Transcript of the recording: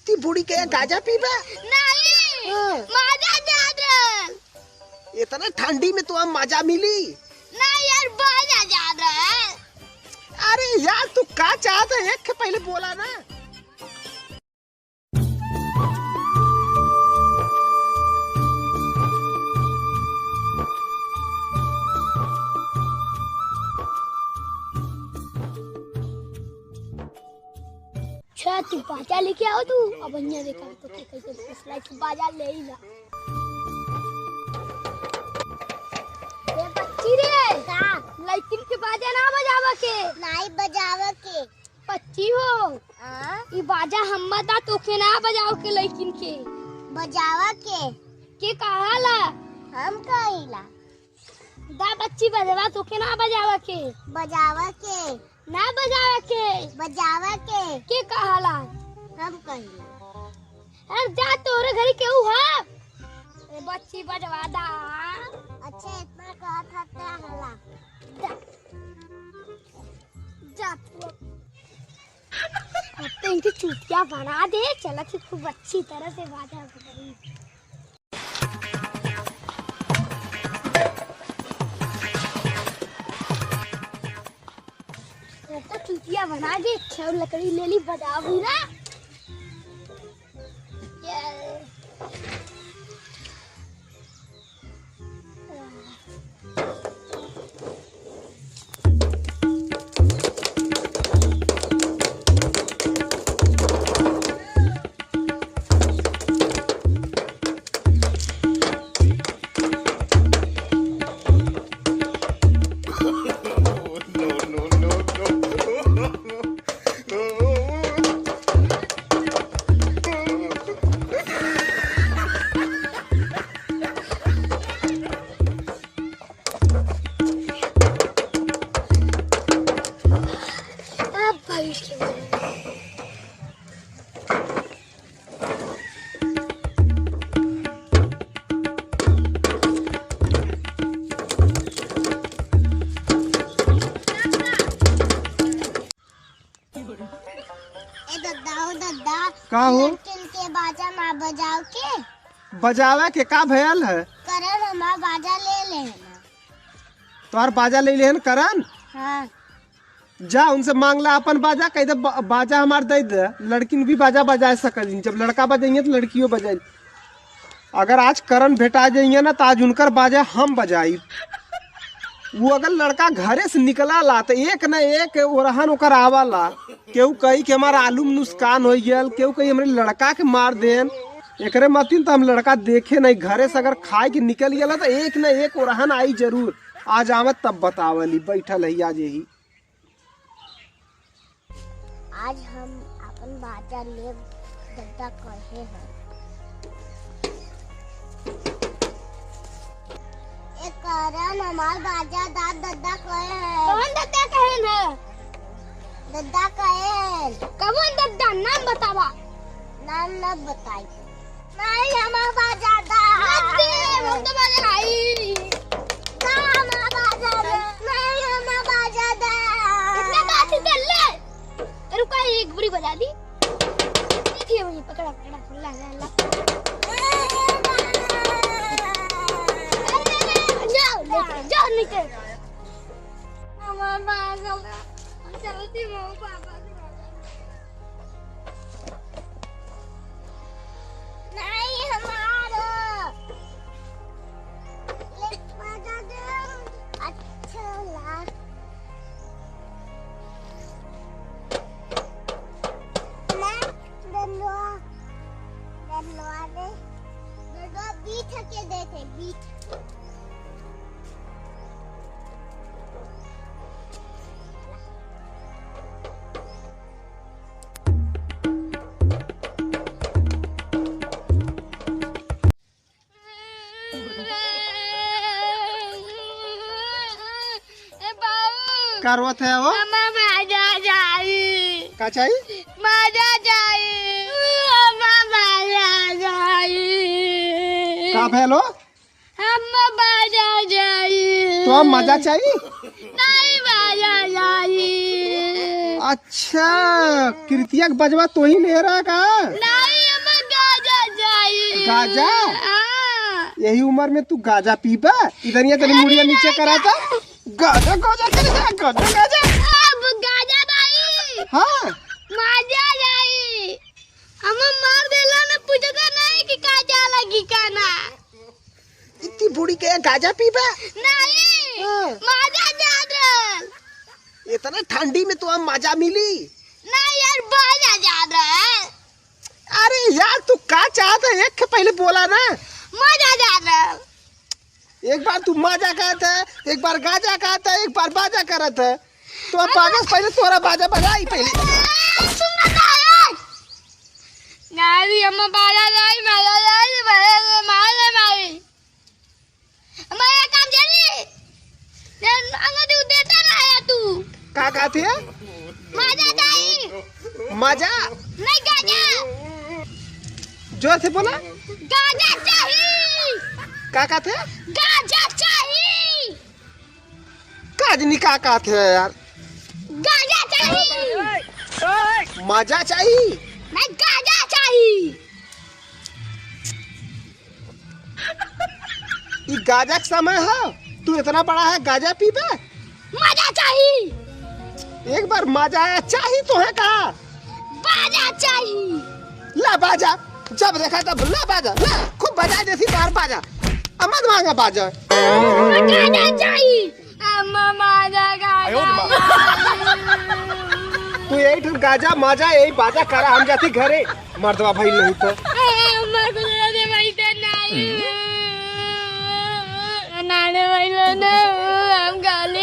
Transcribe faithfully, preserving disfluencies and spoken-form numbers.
इतनी बूढ़ी के गाजा पीबे? नहीं, हाँ। माजा जात रहल। इतना ठंडी में तो हम माजा मिली? नहीं यार, बाजा जात रहल। अरे यार, तू का चाहत है, एक के पहले बोला ना। अच्छा, तू बाजा लेके आओ तू। अब यहाँ देखा तो के कैसे फसला की बाजा ले ही ना। ए बच्ची रे, का? लइकिन के बाजा ना बजावा के। नाई बजावा के। बच्ची हो, हाँ? ई बाजा हम्मा दा तोके ना बजाओ के लइकिन के। बजावा के? के कहाला? हम कहिला। दा बच्ची बजवा तोके ना बजावा के। बजावा के? ना बजावा के। बजावा के? के कहाला? हम कहिला। अरे जा तोरे घरी केहू है? ए बच्ची बजवा दा। अच्छा इतना कहत है त हला। जा। जा तू अब। अब तो इनकी चूतिया बना दे, चला कि खूब अच्छी तरह से बाजा बजाई। अब तो चूतिया बना दे, खेल लकड़ी ले ली, बजाओ भी ना। ये अब भाई इसके बारे में। ए दद्दा, ओ दद्दा, का हो? लड़किन के बाजा ना बजाओ के। बजावे के का भयल है? करन हमार बाजा ले ले है ना। तोहार बाजा ले ले है ना करन? हाँ। जा उनसे मांग ला अपन बाजा, कह दे बा-, बाजा हमार दे दे, लड़किन भी बाजा बजाए सकत। जब लड़का बजाइए तो लड़कियों बजाई। अगर आज करन भेटा जाइए ना, तो आज उनकर बाजा हम बजाई। वो अगर लड़का घरे से निकला ला, तो एक न एक ओरहन ओकर आवाला। केहू कही कि हमार आलू में नुकसान हो गयल, केहू कही हमरे लड़का के मार देन। एकरे मतिन तो हम लड़का देखे नहीं, घरे से अगर खाए के निकल गया तो एक न एक ओरहन आई जरूर। आज आवत तब बतावली, बैठल है आज यही। आज हम अपन बाजा लेब, दद्दा कहे हैं। ए करन हमार बाजा दा, दद्दा कहे हैं। कौन दद्दा कहे हैं? दद्दा कहे हैं। कौन दद्दा? नाम बतावा। नाम न बताई। नहीं, हमार बाजा दा। मत दे, हम तो बाजा आई। ना, हमार बाजा दा। नहीं, हमार बाजा दा। इतना बात ही कर ले। रुका, एक बुरी बजा दी। देखिए वहीं, पकड़ा, पकड़ा, ला, ला, ला। अरे, अरे, अरे, जाओ, लेके, जाओ, लेके। हमार बाजा दा। हम चलती हूँ, पापा के बाजा। नहीं, हमारो। ले, बजा दे। अच्छा ला। ले, डंडवा। डंडवा दे। डंडवा बीच के देते, बीच। ए बाबू, का रोवत है हो? हमार बाजा जाई। का चाही? बाजा जाई। हमार बाजा जाई। का भयल हो? हम बाजा जाई। तो हम मजा चाही? नहीं बाजा जाई। अच्छा, कृतिया के बजवा तो ही ले रहा का? नहीं, गाजा? हाँ। यही उम्र में तू गाजा पीबा? इधर ये तनी अरे मुड़िया नीचे गाजा। करा था। गाजा, गाजा, गाजा, गाजा, गाजा। अब गाजा नहीं। हाँ। माजा जाई। हम मार देला ना, पूछता नहीं कि का जा लगी का ना। इतनी बूढ़ी के गाजा पीबा? नहीं, हाँ। माजा जात रहल। इतना ठंडी में तो हम माजा मिली? नहीं यार, बाजा जात रहल। अरे यार, तू का चाहत है? एक के पहले बोला ना। माजा जात रहल। एक बार तू माजा कहत है, एक बार गाजा कहत है, एक बार बाजा करत है। तो अब बाजा से पहले तोरा बाजा बजाई पहले। ए, सुन ना यार। नारी, हम बाजा जाई, बाजा जाई, बाजा जाई, मारे, मारे। हमारा काम चली। दे, मांगा तू देता रहा तू। का कहत है? माजा जाई। माजा? नहीं, गाजा। जोर से बोला। गाजा चाही। का कहत है? गाजा चाही। काजनी का कहत है यार? गाजा चाही। माजा चाही? नहीं, गाजा चाही। ई गाजा के समय है, तू इतना बड़ा है, गाजा पीबे? माजा चाही। एक बार माजा आया चाही तो है का? बाजा चाही। ला बाजा, जब देखा तब ला बाजा, ला, खूब बजा देसी तार बाजा। अमत मांगा बाजा। गाजा चाही। अम्मा माजा गाजा। तू यही ठुन गाजा माजा यही बाजा करा, हम जाती घरे। मर्दवा भाई नहीं तो। अम्मा को दे दे भाई तो नहीं। नाने भाई लो ना, हम गाली